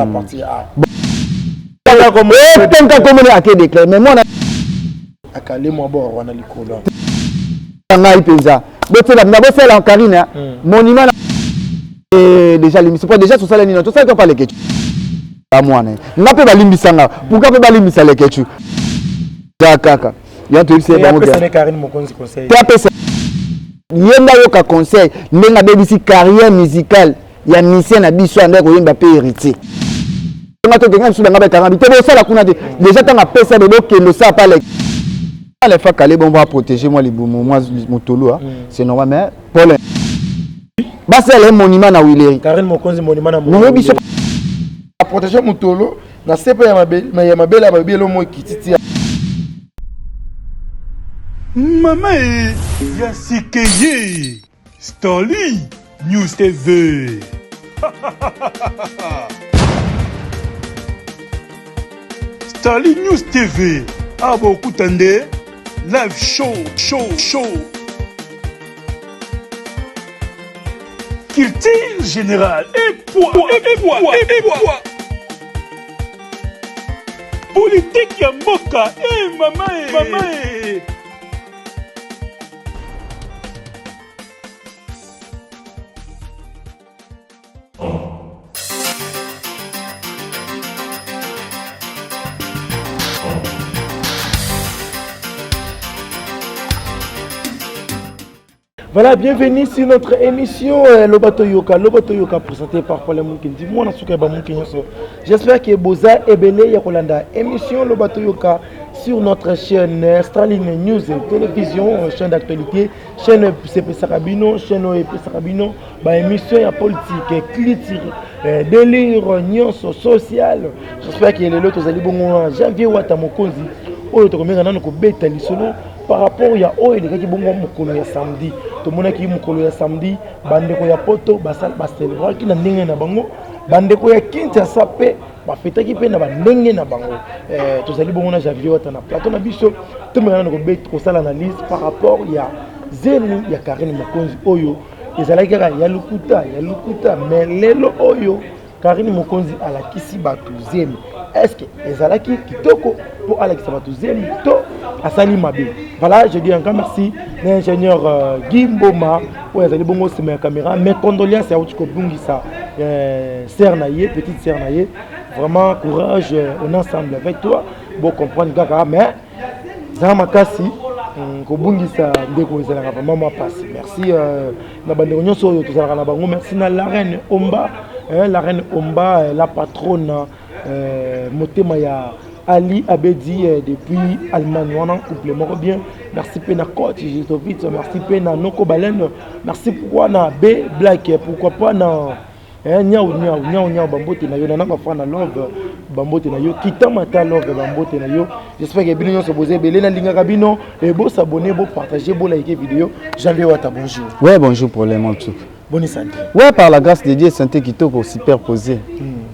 Partir a Tonka komoni ake déclare, mais mwana akale mwa bor wana likolo. Ngai mpenza botiela na bosala Karine monument déjà limbisi, po déjà tosala nini, tosala to pa Lekechu mwana nga mpe balimbisanga. Pourquoi mpe balimbisa Lekechu za kaka ya toyebisi ye bango te? Apesa ye nde ayoka conseil ndenge abebisi carrière musicale ya musicien na biso, ande koyemba mpe Héritier. Nga tokenga biso banga bakanga bi te, bosala kuna te. Déjà ntango apesa be, bokende osala pa le fa kale. Bon, va protéger moi libumu, moi motolu, c'est normal. Mais Paul, basala ye monument na Wileri. Karine Mokonzi, monument na Nayebi biso. Protéger motolo na se mpe ya mabele ya babele mo ekiti ti. Mama e ya sikeye Stanley News TV. Stanley News TV awa bokuta nde live show, show, show, culture générale, et poids, et poids, politique ya mboka e mama e mama e. Voilà, bienvenue sur notre émission Lobato Yoka. Lobato Yoka présenté par Paul Mukendi. Moi, je suis. J'espère que boza ebele ya kolanda émission Lobato Yoka sur notre chaîne Straline News Télévision, chaîne d'actualité, chaîne epesaka bino, chaîne epesaka bino, ba émission ya politique, culture, délire, nyonso social. J'espère que lelo tozali bongo Janvier Wata Mokonzi oyo tokomenga nano kobeta lisolo par rapport ya oyo elekaki bongo mokolo ya samedi. Tomonaki mokolo ya samedi bandeko ya Poto bacélébraki na ndenge na bango, bandeko ya Kinshasa mpe bafetaki mpe na bandenge na bango. Tozali bongo na Janvier Wata na plateau na biso. Tomeka nano kosala analyse par rapport ya zemi ya Karine Mokonzi oyo ezalaki kaka ya lokuta, ya lokuta. Mais lelo oyo Karine Mokonzi alakisi bato zemi. Est ce que ezalaki kitoko mpo alakisa bato zemi to asali mabe? Voilà, je dis un grand merci na ingénieur Guy Mboma oyo azali bongo nsima ya caméra. Mes condoléances, auti kobungisa sœur na ye, petite sœur na ye. Vraiment courage, on ensemble avec toi. Bocomprendre kaka, mais zala makasi. Kobungisa ndeko ezalaka vraiment mwa pasi. Merci na bandeko nyonso oyo tozalaka na bango. Merci na la reine Omba, la reine Omba, la patronne, motema ya Ali Abedi depuis Allemagne wana, couple moko bien. Merci mpe na coach Jitovit, merci mpe na Noko Balene, merci pourquoi na B Black, pourquoi pas na Nyau Nyau Nyau Nyau, bambote na yo. Na nanga fra na love, bambote na yo. Kitamata love, bambote na yo. J'espère que bino nyonso boza ebele, nalingaka bino. Bosabonner, bopartager, bolike vidéo. Janvier Wata, bonjour. Ouais, bonjour, problème en tout. Bonne santé? Ouais, par la grâce de Dieu, santé kitoko, super posé.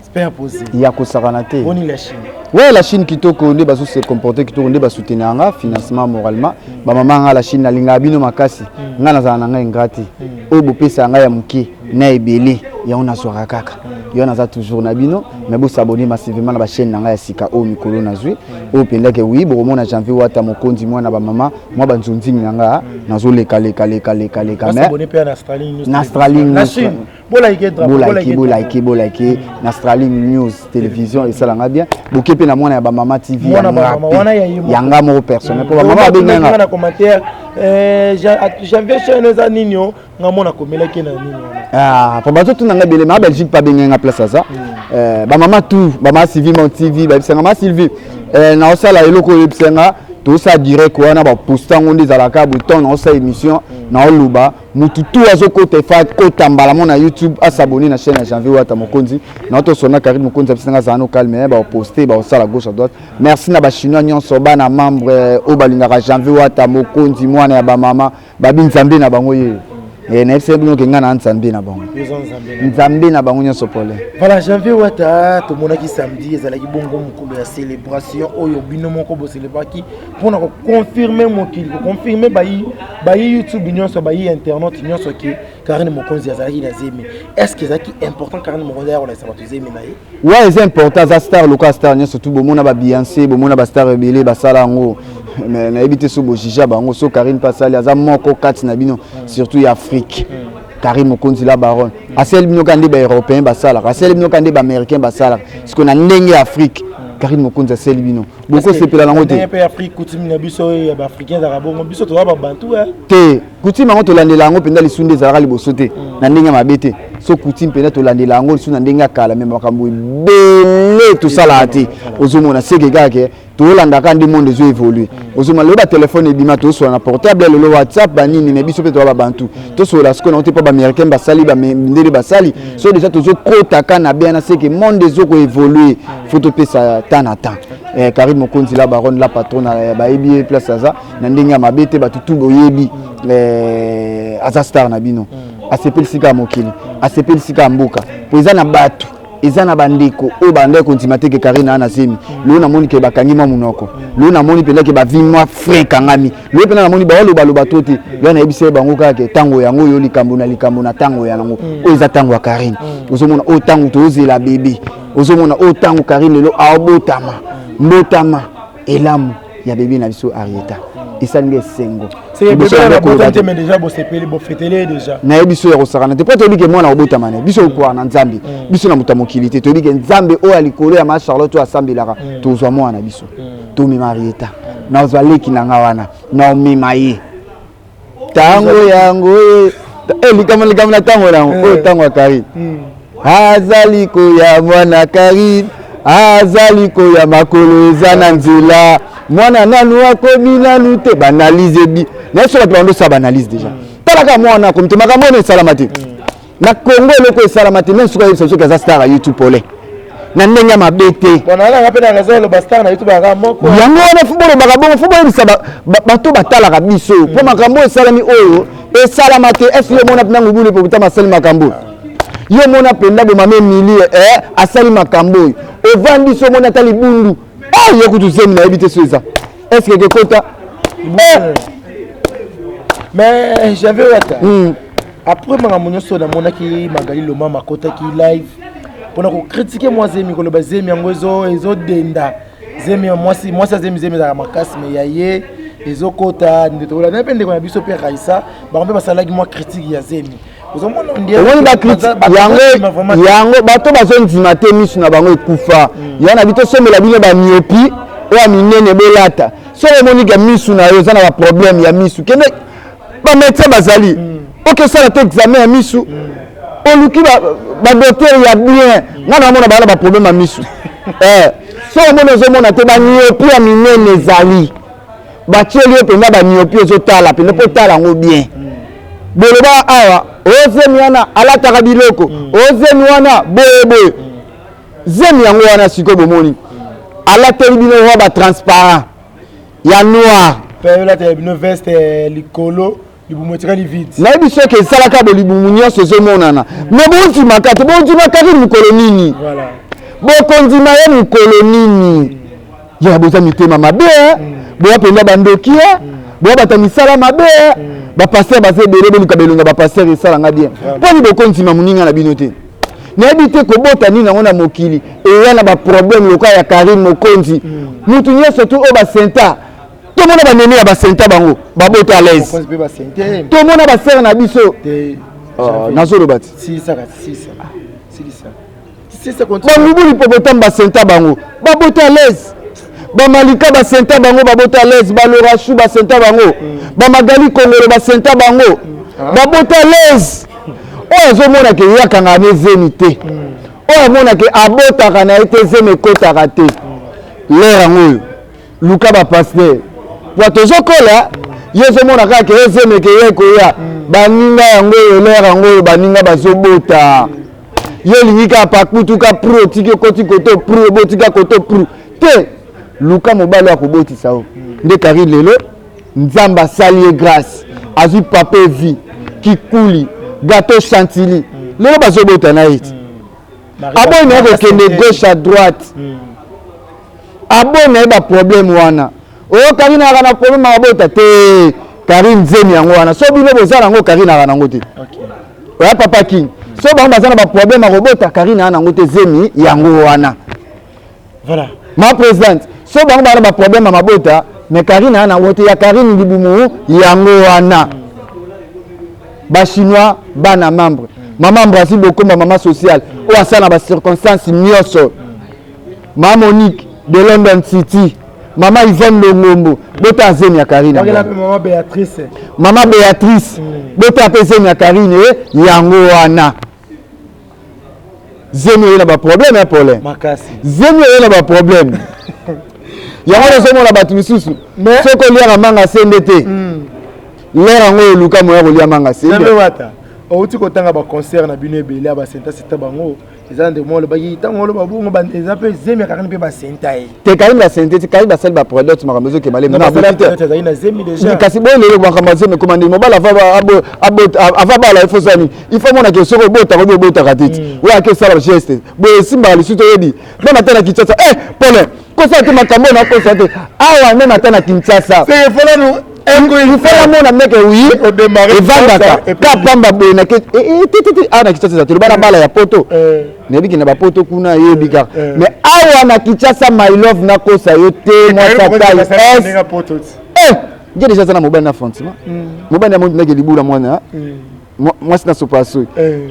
Super posé. Ya kosakana te. Boni la Chine? Ouais, la Chine kitoko, nde bazo se comporter kitoko, nde basoutenir nga financement, moralement. Bamama nga la Chine, nalingaka bino makasi. Nga nazala na ngai ingrat te. Oyo bopesa ngai ya moke na ebele, yango nazwaka kaka. Yo naza toujours na bino, mais bosabonner massivement na bachaîne na ngai ya sika oyo mikolo nazwi. Oyo mpendake oui, bokomona Janvier Wata Mokonzi, mwana bamama, mwa banzonzingi na nga nazoleka leka leka leka leka. Mais na Straling na Chine, bolike. Bolike, bolike, bolike na Straling News Télévision, esalanga bien. Boke mpe na Mwana ya Bamama TV yanga moko personnel, mpo bamama babenganga. Na commentaire, Janvier, chaîne eza nini? O nga mona komelaki na nini wana? Po bazotuna nga ebele. Ma Belgique mpe abengenga place aza bamama tout, bamama Sylvie Mon TV, bayebisanga ma Sylvie naosala eloko oyo, oyebisanga tosala direct wana, baposte yango nde ezalaka bouton. Naosala émission, naoloba mutu tu azokota efa kota mbala mo na YouTube, asabonner na chaîne ya Janvier Wata Mokonzi. Na tosona Karine Mokonzi abisanga azala no calme, baposte, baosala gauche à droite. Merci na Bachinois nyonso, bana membre oyo balingaka Janvier Wata Mokonzi, mwana ya bamama, babi Nzambe na bango ye. Eh, nayebisaki bino ke ngai na nzambe na bango, nzambe na bango nyonso pole. Voilà, Janvier Wata, tomonaki samedi ezalaki bongo mokolo ya célébration oyo bino moko bocélébraki mpona koconfirme mokili, koconfirme bayi bayi YouTube nyonso, bayi internet nyonso ke Karine Mokonzi azalaki na zemi. Est ce que ezalaki important Karine Mokonzi aya kolakisa bato zemi na ye? Ouais, eza important, aza star lokola star nyonso tu. Bomona baBeyoncé, bomona bastar ebele basala yango, mais nayebi te so bojuger bango. So Karine mpe asali, aza moko kati na bino, surtout ya Afrique. Karine Mokonzi la baronne asali bino kaka nde baeuropéen basalaka, asali bino kaka nde baaméricain basalaka. Siko na ndenge ya Afrique, Karine Mokonzi asali bino, bokosepela nango te. Mpe Afrique, coutume na biso ya baafricain ezalaka bongo, biso toza babantu. Te, coutume yango tolandela yango mpenza lisu nde ezalaka liboso te, na ndenge ya mabe te. So coutume mpenza tolandela yango lisu na ndenge ya kala, me makambo ebele tosalaka te. Ozomona seke kaka ke tolandaka nde monde ezo évolue. Ozomona lelo batelefone ebima, tozosola na portable lelo, WhatsApp, banini, me biso mpe toza babantu, tosola sikoyo nango te mpo baaméricain basali, bamindele basali. So déjà tozokotaka na be wana, seke monde ezokoévolue, faut topesa temps na temps. Karine Mokonzi la baronne, la patronne, bayebi ye place aza na ndenge ya mabe te. Bato tu boyebi aza star na bino, asepeli sika ya mokili, asepeli sika ya mboka, po eza na bato, eza na bandeko oyo bandaki kondima te ke Karine aa na zemi. Lelo namoni ke bakangi mwa monoko, lelo namoni mpenza ke bavi mwa frein ekangami, lelo mpenza namoni baolobaloba to te. Lelo nayebisa ye bango kaka ke ntango yango oyo, likambo na likambo na ntango yango oyo, eza ntango ya Karine. Ozomona oyo ntango tozela bebe, ozomona oyo ntango Karine lelo aobotama, mbotama elamu ya bebe na biso Arieta, esali nde esengo. Nayebi biso ya kosakana te, mpo toyebi ke mwana kobotama na biso okwaka na Nzambe, biso na moto ya mokili te. Toyebi ke Nzambe oyo ya likolo ya ma Charlotte oyo asambelaka, tozwa mwana na biso, tomema Arieta, nazwa leki na nga wana, naomema ye ntango yango ye. Likambo likambo na ntango yango oyo, ntango ya Karine azali koya, mwana Karine azali koya, makolo eza na nzela, mwana nanu akomi nanu te. Baanalyse ebi na biso, bato bandosala baanalyse déjà. Talaka mwana akomi te, makambo wana esalama te na Congo, eloko esalama te. Meme soki ayebisa soki aza star ya YouTube pole na ndenge ya mabe te. Yango wana fo bolobaka bongo, fo boyebisa bato batalaka biso, mpo makambo oyo esalami oyo esalama te. Ese yo omona mpenza ngubulu epopotama asali makambo? Yo omona mpenza bomama Emilie asali makambo oyo? Ovandi so omoni ata libundu ye kutu zemi, nayebi te so eza est-ce kekota. Mais j'avais wata après makambo nyonso, namonaki Magali Lomama akotaki live mpona kocritiquer mwa zemi, koloba zemi yango ezodenda, zemi ya mwasi, mwasi azemi, zemi ezalaka makasi, me ya ye ezokota nde tokolanda. Mpe ndeko na biso mpe Raisa, bango mpe basalaki mwa critique ya zemi. Ozomona. Omoni yango, yango bato bazondima te, miso na bango ekufa. Ya na bi tosombela bino bamyopi oyo ya minene bolata. Soki omoni ke misu na yo eza na baproblème ya misu, kende, bamédecin bazali, oke osala te examen ya misu, oluki badocteur ya bien. Nga namona baa na baproblème ya misu. Soki omoni ozomona te, bamyopi ya minene ezali, batieli yo mpenza bamyopi, ozotala mpenza mpo otala yango bien. Boloba awa ozemi wana alataka biloko, ozemi wana boyeboye, zemi yango wana. Sikoyo bomoni alateli bino robe batransparent ya noir. Mpe olatela bino veste likolo, libumu etikali vide. Nayebi soki esalaka bo libumu nyonso ezomonana, me bondimaka te. Bondimaka te mokolo nini? Bokondima ye mokolo nini? Ya boza mitema mabe, boya mpenza bandoki, boya bato ya misala mabe. Bapasteur baza ebele, boluka belonga bapasteur, esalanga bien. Mponi bokondima moninga na bino te? Nayebi te kobota nini yango na mokili eya na baproblème lokola ya Karine Mokonzi. Mutu nyonso tu oyo basenta, tomona banene ya basenta, bango babota à l'aise. Tomona basere na biso, nazoloba ti bangubu lipopotame basenta, bango babota à l'aise. Bamalika basenta, bango babota à l'aise. Balorachu basenta, bango bamagali Kongolo basenta, bango babota à l'aise. Oyo azomona ke ye akangaka ne zemi te, oyo amona ke abotaka na ye te, zemi ekotaka te, lere yango oyo luka bapasteur po tozokola. Ye ozomona kaka ke ezemi eke ye koya baninga yango oyo, lere yango oyo baninga bazobota, ye olingi kaka pakutuka pru, otiki okoti koto pru, obotika koto pru te. Luka mobali oyo akobotisa o nde Karine. Lelo Nzambe asali ye grâce, azwi papa Evi. Kikuli, Gâteau Chantilly, lelo bazobota na ye ti. Aboyi na ye kokende gauche à droite, aboyi na ye baproblème wana. Oyo Karine aka na problème akabota te. Karine zemi yango wana, so bino boza nango, Karine aka nango te. Oya Papa King, so bango baza na baproblème akobota, Karine aka nango te. Zemi yango wana. Voilà. Ma présidente, so bango baza na baproblème ya mabota, mais Karine aa nango te. Ya Karine libumu yango wana. Bachinois, bana membre, mama Brasi Bokomba, mama sociale oyo asala na bacirconstance nyonso, ma Monique de London City, mama Yvonne Longombo, bota zemi ya Karine. Bakela mpe mama Béatrice. Mama Béatrice, bota mpe zemi ya Karine yango wana. Zemi oye na baproblème ya Paulin. Makasi. Zemi oye na baproblème yango wana. Ozomona bato misusu, soki oliaka manga sende te, lere yango oluka moya kolia manga sende. Nzambe Wata, outi kotanga baconcert na bino ebele ya basenta seta bango. Eza ndeko moko olobaki ntango oloba bongo, eza mpe zemi ya Karine mpe basenta ye. Te, Karine basente te. Karine basali baproduct, makambo ezokema le. Ezali na zemi déjà. Kasi boye lelo makambo ya zemi ekoma ndenge mobali ava bala, ifo sala nini? Ifo monake soki obotaka obi obotaka te ti oyo ake osala geste boye, esimbaka lisusu. Toyebi même ata na Kinshasa, eh Paulin, kosala te makambo oyo nakosa te awa. Même ata na Kinshasa, il faut namona meke wi evandaka ka pamba boye nake tetete. Awa na Kinshasa eza te, loba na bala ya poto, nayebi ke na bapoto kuna yebi kaka, mais awa na Kinshasa, my love, nakosa yo te, mwasa tai s nge déjà aza na mobali na affrontement, mobali ya mondinaki libula mwana mwasi na sopa soki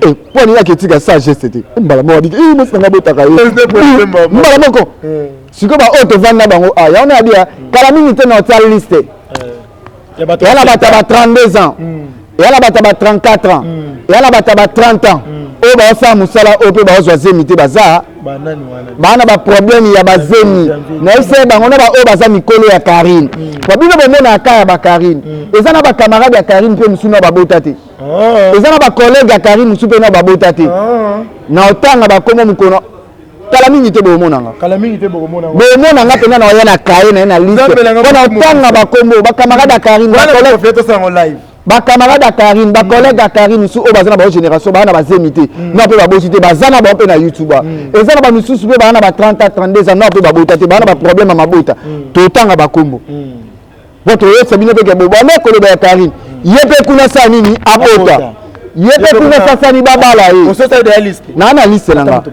mpo alingi aketika sa geste te. Mbala moko abiki mwasi nanga abotaka ye mbala moko. Sikoyo baoyo tovandi na bango a yango na bia kala mingi te na otia liste eya na bato ya ba 32 ans, eya na bato ya ba 34 ans, eya na bato ya ba 30 ans oyo baosala mosala oyo mpe baozwa zemi te. Baza baa na baproblème ya bazemi. Nayebisa bango na baoyo baza mikolo ya Karine, po bino bomonaka ya bakarine, eza na bacamarade ya Karine mpe mosusu na babota te, eza na bacollègue ya Karine mosusu mpe na babota te. Na otanga bakomo mokolo kala mingi te, bomonanga. Kala mingi te bokomona. Bomonanga mpenza na oya na kaye na ye na liste mpona otanga bakombo bacamarade ya Karine, bacamarade ya Karine, bacollègue ya Karine mosusu oyo baza na bao génération, baa na bazemi te na mpe baboti te. Baza na bao mpe na YouTube, eza na bamisusu mpe baa na ba 30 ans, 32 ans na mpe babota te, baa na baproblème ya mabota. Totanga bakombo po toyebisa bino mpe ke bobanda koloba ya Karine, ye mpe kuna sala nini? Abota. Ye mpe kuna sasani babala ye. Naa na liste na nga.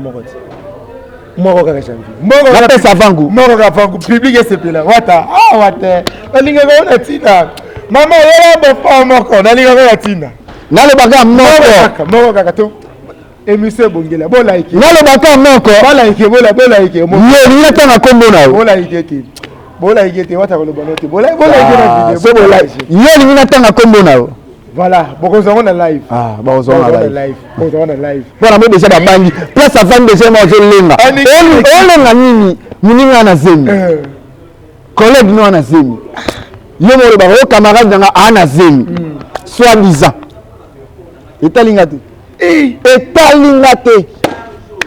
Moko kaka, Janvier. Napesa vangu. Moko kaka vangu, public esepela. Wata, ah wata, nalingaka yo na ntina. Mama oyela bofa moko, nalingaka yo na ntina. Nalobaka moko. Moko kaka to émission ebongela, bolike. Nalobaka moko. Bolike, bola bolike. Yo olingi natanga nkombo na yo? Bolike te, bolike te. Wata koloba no te, bolike na video. Yo olingi natanga nkombo na yo? Voilà, bokozwa ngo na live. Ah, bokozwa ngo na live, bokozwa ngo na live. Mpona mo déjà babangi place avandi déjà, ma ozolenga, olenga nini? Moninga na zemi, collègue no ana zemi, yo moko olobaka o camarade nanga aa na zemi, soit disant etalinga te, etalinga te.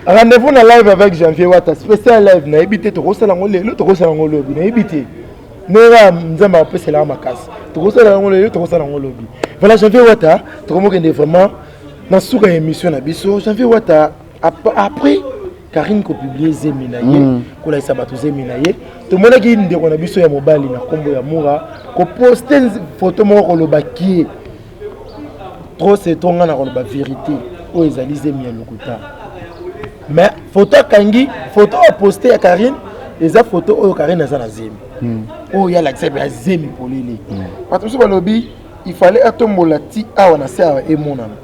Rendez-vous na live avec Janvier Wata, spécial live. Nayebi te, tokosala yango lelo, tokosala yango lobi, nayebi te. Ndenge Nzambe apeselaka makasi, tokosala yango lelo, tokosala yango lobi. Voilà, Janvier Wata, tokomokende vraiment na suka ya émission na biso. Janvier Wata, après Karine kopublier zemi na ye, kolakisa bato zemi na ye, tomonaki ndeko na biso ya mobali na nkombo ya Mura koposte photo moko kolobaki ye trop c'est trop. Nga na koloba vérité, oyo ezali zemi ya lokuta. Mais photo akangi, photo aposte ya Karine, eza photo oyo Karine aza na zemi, oyo alakisa mpe azemi polele. Bato mosusu balobi il fallait atombola ti awa na se awa, emonana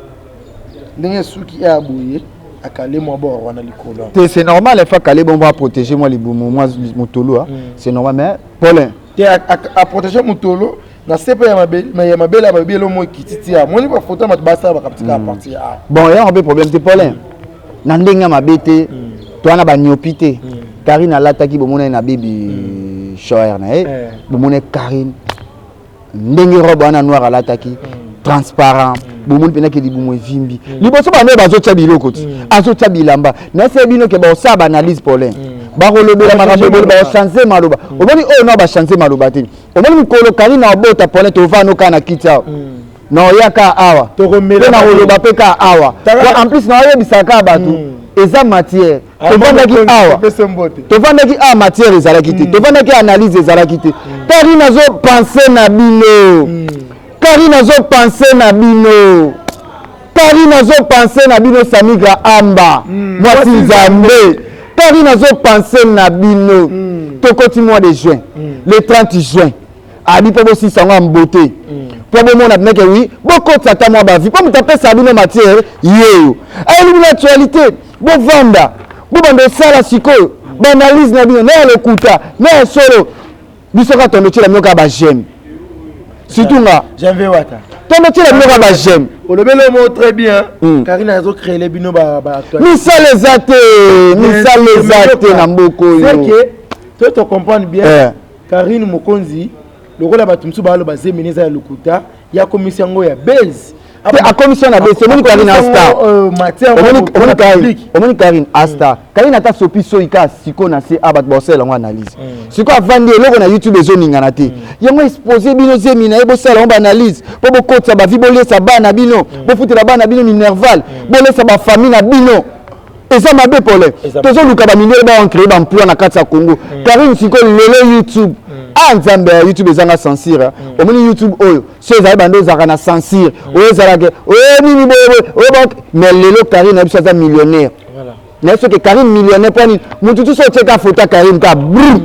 ndenge suki ya boye, akale mwa bord wana likolo. Te, c'est normal, il faut akale bon va protéger moi libumu, moi motolo, c'est normal. Mais Paulin, te, aprotéger motolo na se mpe ya mabele ya babi elo mo ekiti ti amoni bafoto ya bato basala bakatika à partir ya Bon, yango mpe problème te, Paulin, na ndenge ya mabe te, to wana baniopi te. Karine alataki, bomona ye na baby shower na ye, bomona Karine ndenge robe wana noir alataki transparent, bomoni mpenaki libumu evimbi liboso. Bando bazotya biloko ti azotya bilamba nayese bino ke baosala baanalyse, Paulin, bakolobela makambo ebele, baochange maloba. Omoni oyo no bachange maloba te. Omoni mikolo Karine abota, Paulin, tovanda kaka na kiti awa. Naoya kaka awa mpe nakoloba mpe kaka awa. En plus naoyebisaka kaka bato, eza matière. Tovandaki awa, tovandaki awa, matière ezalaki te. Tovandaki, analyse ezalaki te. Karine azopense na bino, Karine azopense na bino, Karine azopense na bino. Samigra Amba, mwasi Nzambe, Karine azopense na bino. Tokoti mois de juin, le 30 juin abi mpo bosisa yango ya mbote, mpo bomona binake wi bokotisa ata mwa bavues, mpo moto apesa bino matière yeyo ayebi bino actualité. Bovanda, bobanda osala sikoyo baanalyse na bino, na ya lokuta na ya solo. Biso kaka tondo tiela bino kaka baj'aime, surtout nga. Janvier Wata. Tondo tiela bino kaka baj'aime. Olobeli omo très bien. Karine azocréele bino. Misala eza te, misala eza te na mboka oyo. To to comprendre bien, Karine Mokonzi, lokola bato mosusu baloba zemini eza ya lokuta, ya komisi yango ya base. Te, akomisi na base. Omoni Karine astar, omoni Karine astar. Karine ata sopi soi kaka sikoyo na se a bato baosala yango analyse. Sikoyo avandi eloko na YouTube ezoningana te, yango expose bino zemi na ye, bosala yango baanalyse mpo bokotisa bavues, bolesa bana bino, bofutela bana bino minerval, bolesa bafamille na bino. Eza mabe pole. Tozoluka bamindele baencréer baemploi na kati ya Congo. Karine sikoyo lelo YouTube, a Nzambe ya YouTube ezanga censure. Omoni YouTube oyo so ezali bando ezalaka na censure, oyo ezalaka oyo nini boyeboye oyo, mais lelo Karine na biso aza millionnaire. Nayebi soki Karine millionnaire mpo nini. Motu tu so otieka foto ya Karine ka brr,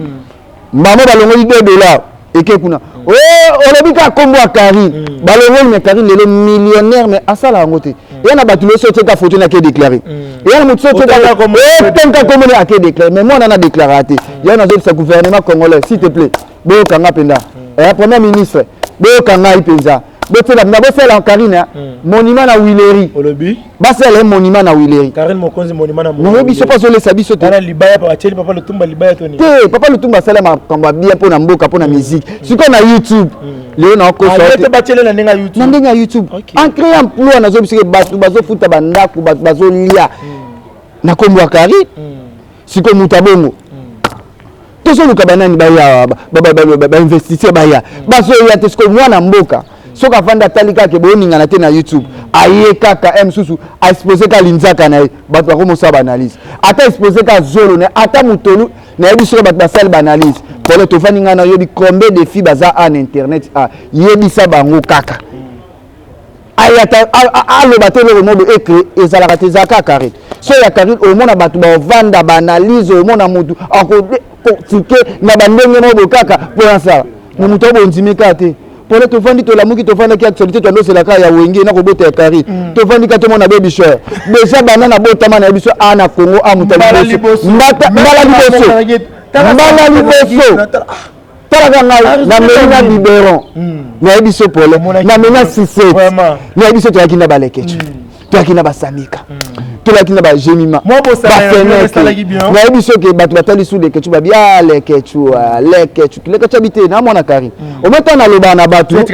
mbamo balongoli 2 $ eke kuna. Olobi kaka nkombo ya Karine, balongoli. Mais Karine lelo millionnaire, mais asala yango te. Eya na bato loso otieka foto na ake déclaré, eya na motu so otieka nkombo ne ake déclaré, mais mwana na déclaraka te. Ya nazobisa gouvernement congolais, s'il te plaît, boyokanga mpenza. Premier ministre, boyoka ngai mpenza, botiela mpenza, bosala Karine monument na Huilerie. Olobi? Basala ye monument na Huilerie. Karine Mokonzi, monument na Nayebi biso mpo azolesa biso te. Wana libaya batieli Papa Lutumba libaya to nini? Te, Papa Lutumba asala makambo ya bien mpo na mboka, mpo na musique. Sikoyo na YouTube lelo naokosa. Te, batiele na ndenge ya YouTube. Na ndenge ya YouTube, encréer emploi. Nazobi soki bato bazofuta bandako, bato bazolia na nkombo ya Karine. Sikoyo moto abongo, tozoluka banani baya, bainvestisseur baya, bazoya te. Sikoyo mwana mboka soki avandi atali kaka boyoningana te na YouTube, aye kaka e mosusu aexpose kaka linzaka na ye, bato bakomosala baanalyse. Ata expose kaka zolo na ye, ata motolu, nayebi soki bato basali baanalyse pole. Tovandi, ngai nayebi combien de filles baza a na internet. A yebisa bango kaka ayata aloba te eloko moko ecre ezalaka te, ezalaka Karine. So ya Karine, omona bato baovanda baanalyse, omona motu akotike na bandenge moko boye kaka mpo nasala me moto oyo bondimi kaka te pole. Tovandi, tolamuki, tovandaki, actualité twandosela kaka ya Wenge na kobota ya Karine. Tovandi kaka, tomona baby shower déjà. Banda na botama na ye biso a na Congo a moto Mbala liboso, mbala liboso, mbala liboso. Talaka ngai, nameli na biberon, nayebi so pole, nameli na sucette, nayebi so. Toyaki na balekecu, toyaki na basamika, toyaki na bagemima, bafeneke. Nayebi soki bato batali su Lekecu, babi a Lekecu, Lekecu, Lekecu abi te na mwana Karine. Ometa nalobaka na bato te.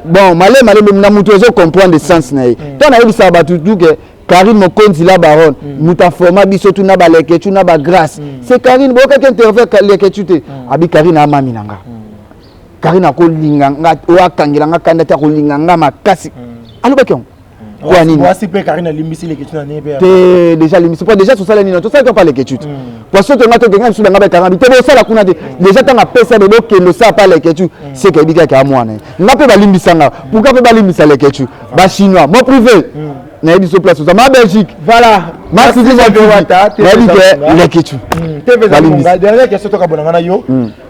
Bon, male malembe na moto ozocomprendre sens na ye. Ntango nayebisaka bato tuke Karine Mokonzi la baronne, moto aforma biso tu na balekecu na bagrâce, c'est Karine. Boyokaki interview Lekecu te, abi Karine amami na nga. Karine akolinga nga, oyo akangela nga kanda te, akolinga nga makasi. Alobaki yango kwa nini? Mwasi mpe Karine alimbisi Lekecu na ndenge mpe te. Déjà alimbisi po déjà tosala nini? Tosalaki mpa Lekecu te, po so tonga tokenga biso banga bekanga bi te, bosala kuna te. Déjà ntango apesa be bokende osala pa Lekecu, seke yebi kaka ya mwana ye. Nga mpe balimbisanga, pourquoi mpe balimbisa Lekecu? Bachinois mo privé, nayebi so place oza ma Belgique. Voilà. Nayebi ke Lekecu. Balimbisa. Dernière question, tokabonanga na yo.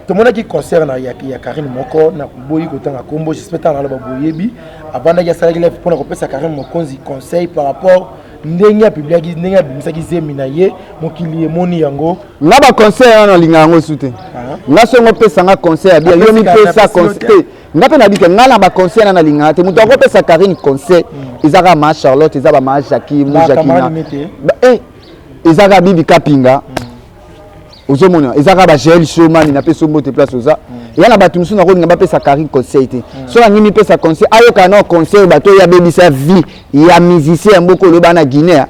Tomonaki concert na ya Karine moko na boyi kotanga kombo, j'espère ntango naloba boyebi. Avandaki, asalaki live mpona kopesa Karine Mokonzi conseil par rapport ndenge apubliaki, ndenge abimisaki zemi na ye, mokili emoni yango. Nga baconseil wana nalinga yango su te. Nga songo opesanga conseil ya bien, yo mipesa conseil te. Nga mpe nabike, nga na baconseil wana nalingaka te. Moto akopesa Karine conseil eza kaka ma Charlotte, eza bama Jacki Mujakina, eza kaka Bibi Kapinga. Ozomona, eza kaka bagel showman. Napesi yo mbote place oza. Eya na bato mosusu nakolinga bapesa Karine conseil te. Soki angi mipesa conseil, ayokana na conseil bato oyo abebisa vie ya musicien ya mboka. Oloba na Guinée.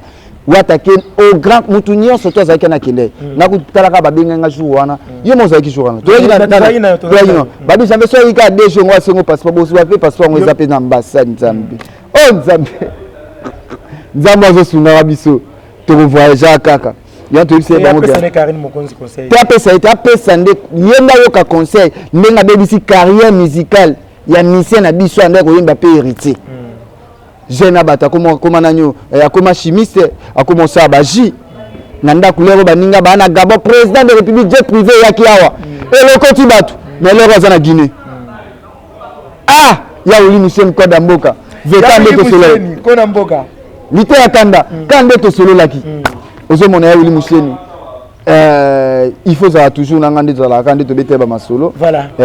Wata Ken au grand mutu nyonso to azalaki na kende. Nakutalaka babenga nga jour wana. Ye mo ozalaki jour wana. Toyaki na Tozalaki na yo, tozalaki toyaki na na. yo. Babi Nzambe so ayika DG ngo asengo passeport bozwa mpe passeport yango eza mpe na ambassade Nzambe. Oh Nzambe. Nzambe azosungaka biso. Tokovoyage kaka. Yango toyebisi ye bango apesa ke ne Karine Mokonzi conseil. Te, apesa ye te, apesa nde ye nde ayoka conseil ndenge abebisi carrière musicale ya musicien na biso ande koyemba mpe Héritier. Jeune abato akoma nani oyo, akoma chimiste, akoma osala bajus na ndako. Lero baninga baa na Gabon, président de République, jet privé eyaki awa, elokoti bato, mais lero aza na Guinée. Ah, ya oli museni koda mboka veta nde tosololaki. Kona mboka. Lite ya kanda ka nde tosololaki. Ozomona ya wili museni, il faut ozala toujours na nga nde tozalaka nde tobetela bamasolo.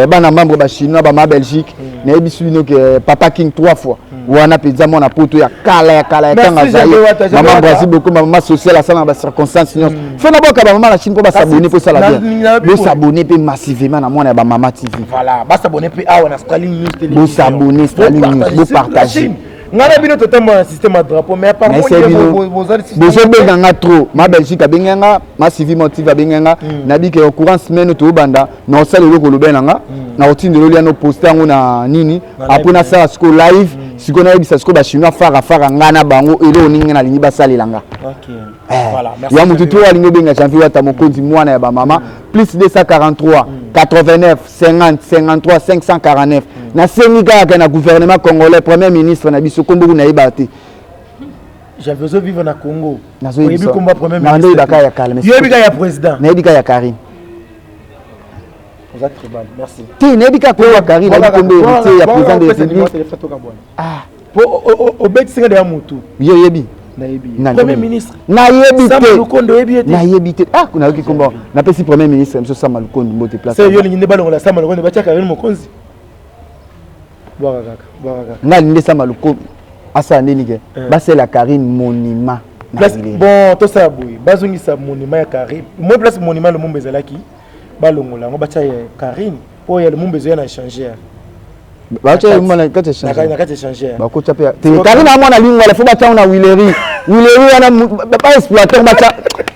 Bana membre bachinois, bama Belgique, nayebisi bino ke Papa King trois fois wana mpenza mwana poto ya kala ya kala ya Merci, ntango azaye. Javier Wata, Javier Mama Wata. Brasil bokoma mama sociale asala na bacirconstance nyonso. Fo naboka bamama na Chine mpo basabone mpo esala bien. Bosabone mpe massivement na mwana ya bamama TV. Voilà, basabone mpe awa na Starling News Télévision. Bosabone Starling News, Bopartage, bopartage. surtout la Chine. Ngai na bino totambola na système ya drapeau, mais apparemment Naese bino bozobenga nga trop. Ma Belgique abenga nga, ma Sylvie Motive abenga nga. Nabi ke courant semaine toyobanda na osala eloko olobe na nga na kotindela olia no poste yango na nini. Na apres live. Nasala sikoyo live, sikoyo nayebisa sikoyo bachinois fara fara nga na bango eloko nini nga nalingi basalela nga. Voilà, merci. Ya motu to alingi obenga Janvier Wata Mokonzi mwana ya bamama, plus 243 89 50 53 549. Nasengi kaka na gouvernement congolais, premier ministre na biso, kombo kuna nayeba te. Janvier, ozovivre na Congo. Nazoyebisa. Oyebi kombo premier Na ministre? ndoyeba kaka ya kala, mais Yoyebi kaka ya président? Nayebi kaka ya Karine. Oza tribal, merci. Te, nayebi kaka kombo ya Karine, nayebi kombo Héritier ya président de République. Ah. Po obetisinga deya motu. Yo oyebi? Nayebi. Nani? Premier ministre. Nayebi Sama te. Lukondo, oyebi ye te? Nayebi te. Ah, nayoki kombo. Napesi premier ministre biso Sama Lukondo mbote place. Se yo olingi nde balongola Sama Lukondo, batia Karine Mokonzi. Bwaka kaka, bwaka kaka. Nga alingi nde Sama Lukondo asala ndeni ke basala Karine monument na Place Huilerie. Bon, tosala boye, bazongisa monument ya Karine moi place monument Lumumba ezalaki, balongola yango, batia ya Karine, mpo ya Lumumba ezoya na échangeur. Batia Lumumba na kati ya Na échangeur? Na kati ya échangeur. Bakotya mpe te Karine amwana lingwala, fo batya ngo na Huilerie. Huilerie wana baexploiter batya.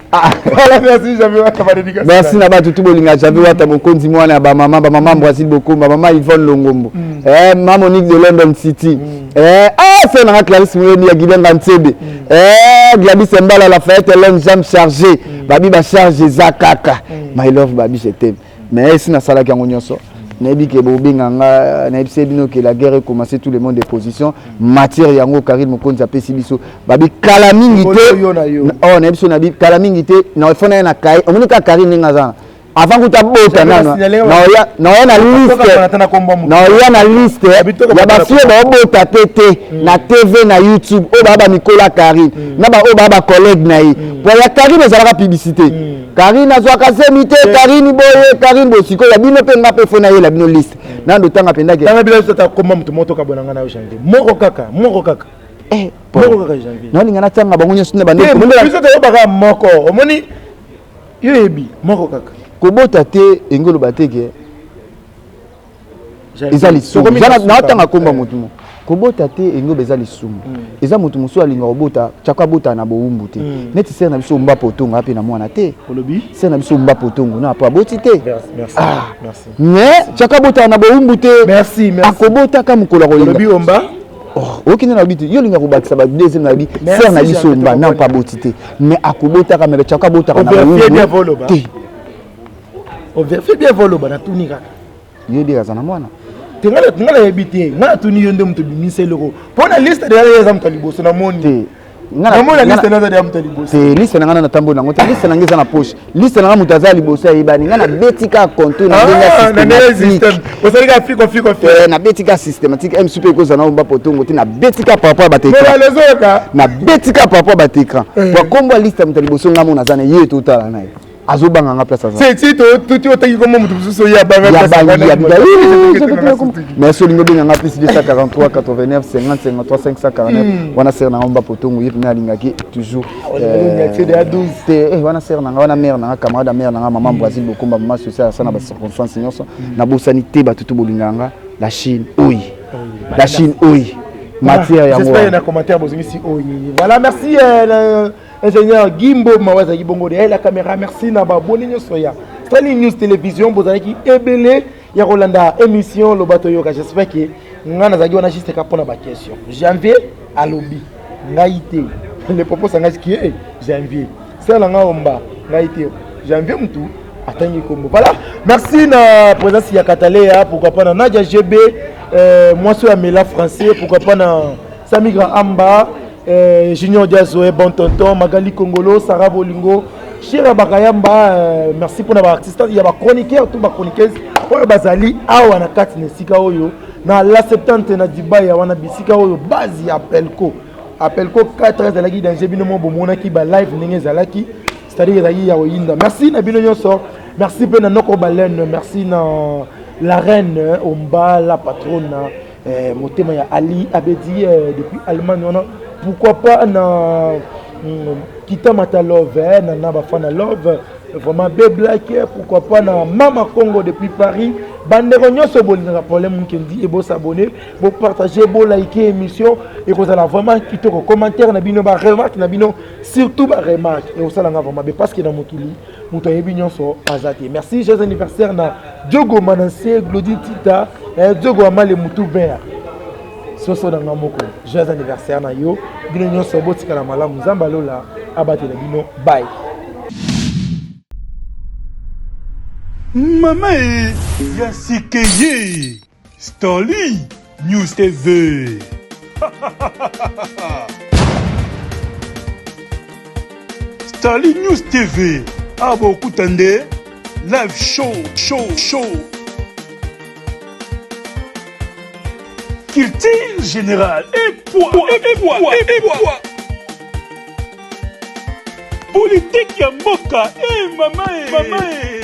Ah. Voilà, merci Javier Wata, ba dédicace. Merci na bato tu bolinga Javier Wata Mokonzi mwana ya bamama, bamama Brazil Bokomba, mama Yvonne Longombo, ma Monique de London City, ah, se nanga Clarisse Muyeni ya Gilenga Ntsebe, Gladys Mbala Lafayette, Hélène Jam chargé, babi bacharge eza kaka my love, babi je t'aime. Mais esi nasalaki yango nyonso, nayebi ke bobenga nga, nayebisi bino ke la guerre est commencé, tout le monde de position matière yango Karine Mokonzi apesi biso babi kala mingi te. Yo na yo. Oh, nayebi so nabi kala mingi te na fo na ye na kaye. Omoni kaka Karine ndenge aza na avant kuta bota nano, naoya na liste, naoya na liste ya bafille baobota te te na TV, na YouTube, oyo baa bamikolo ya Karine na baoyo baa bacollègue na ye. Po ya Karine ezalaka publicité, Karine azwaka zemi te, Karine boye, Karine boye. Sikoyo ya bino mpe nga mpe fo nayela bino liste nando tanga mpendake. Tanga bila biso komba moto moko tokabona nga na yo Janvier, moko kaka, moko kaka, moko kaka, Janvier. Naolinga natanga bango nyonso na Te, biso toyobaka moko. Omoni, yo yebi moko kaka. Kobota te engi oloba te ke eza lisumu. Naotanga komba motu mo kobota te engi oba eza lisumu. Eza motu mosusu alinga kobota tiako, abota na bowumbu te. Neti sere na biso Mba Potongo ape na mwana te. Olobi? Sere na biso Mba Potongo na apo aboti te. Merci. Ah. Merci. Mais tiako abotaka na bowumbu te. Merci, merci. Akobotaka mokolo akolinga. Olobi Omba. Okende na lobi te, yo olinga kobakisa ba deuxième. Na lobi sere na biso Omba na mpo aboti te, mais akobotaka, mais tiako abotaka na Ovérifie bien. bowumbu Voloba. te. Ovérifie bien, voloba, natuni kaka. Yo yebi aza na mwana? Te, nga nayebi te, nga natuni yo nde moto obimisa eloko mpo na liste deya eza moto ya liboso namoni. Te. Namoni na liste naza deya moto ya liboso. Te, liste na nga na tambola yango te. Liste na nga eza na poche. Liste na nga, moto aza liboso ayebani. Nga nabeti kaka contour na ndenge ya Ah, na ndenge systématique. système osali kaka fiko fiko fiko. Nabeti kaka systématique msu mpe ekozala na omba potongo te. Nabeti kaka par rapport ya bato écran. Lezoyoka. Nabeti kaka par rapport ya bato écran po akombo ya liste ya moto ya liboso. Nga mona aza na ye, totala na ye, azobanga nga place aza. Ti tuti otangi kombo moto mosusu oyo abanga. Ya bangi ya biga. Mais soki olingi obenga nga, plus 243 89 50 53 549. Wana sere na nga Omba Potongo, ye mpena alingaki toujours te. Wana sere na nga, wana mare na nga, camarade ya mare na nga, mama Brazil Bokomba, mama social asa na bacirconstance nyonso. Nabosani te bato to bolingaka nga. La Chine oyi, la Chine oyi, matière yango. J'espère na commentaire bozongisi oyi. Voilà, merci. Ingénieur Gimbo Mawa azalaki bongo derrière la caméra. Merci na baboni nyonso ya Stanley News Télévision, bozalaki ebele ya kolanda émission Loba Toyoka. J'espère que ngai nazalaki wana juste ka mpona baquestion. Janvier alobi ngai te, le propos sangasi ki e Janvier sala nga omba ngai te, Janvier mutu atangi kombo. Voilà, merci na présence ya Katalea, pourquoi pas na Nadia GB, mwasi oyo amela français, pourquoi pas na Samigra Amba, Junior Diazoe, bon tonton Magali Kongolo, Sarah Bolingo, Shira Bakayamba. Merci mpona baartiste ya bachroniqueur, to bachroniqueuse oyo bazali awa na kati na esika oyo na la 70 na Dibaya wana, bisika oyo base ya Pelco. Apelco 4 ezalaki danger. Bino mo bomonaki balive ndenge ezalaki, c'est-à-dire ezalaki ya koyinda. Merci na bino nyonso, merci mpe na Noko Balene, merci na la reine Omba, la patronne, motema ya Ali Abedi, depuis Allemagne wana, pourquoi pas na Kita Mata Love, na bafana Love vraiment be Black, pourquoi pas na Mama Congo depuis Paris. Bandeko nyonso bolingaka Problème Mukendi e, bosabonner, bopartager, bolike émission, ekozala vraiment kitoko. Commentaire na bino, baremarque na bino, surtout baremarque ekosalanga vraiment be, parce que na mokili moto ayebi nyonso aza te. Merci, joyeux anniversaire na Diogo Manase, Glodi Tita, Diogo Amale, mutu vert soso na nga moko, joyeux anniversaire na yo. Bino nyonso botikala malamu, Nzambe alola abatela bino. Bye. Mama e ya sike ye Stanley News TV. Stanley News TV awa bokuta nde live show show show, culture générale et poids et poids et poids, politique ya mboka e mama e mama e.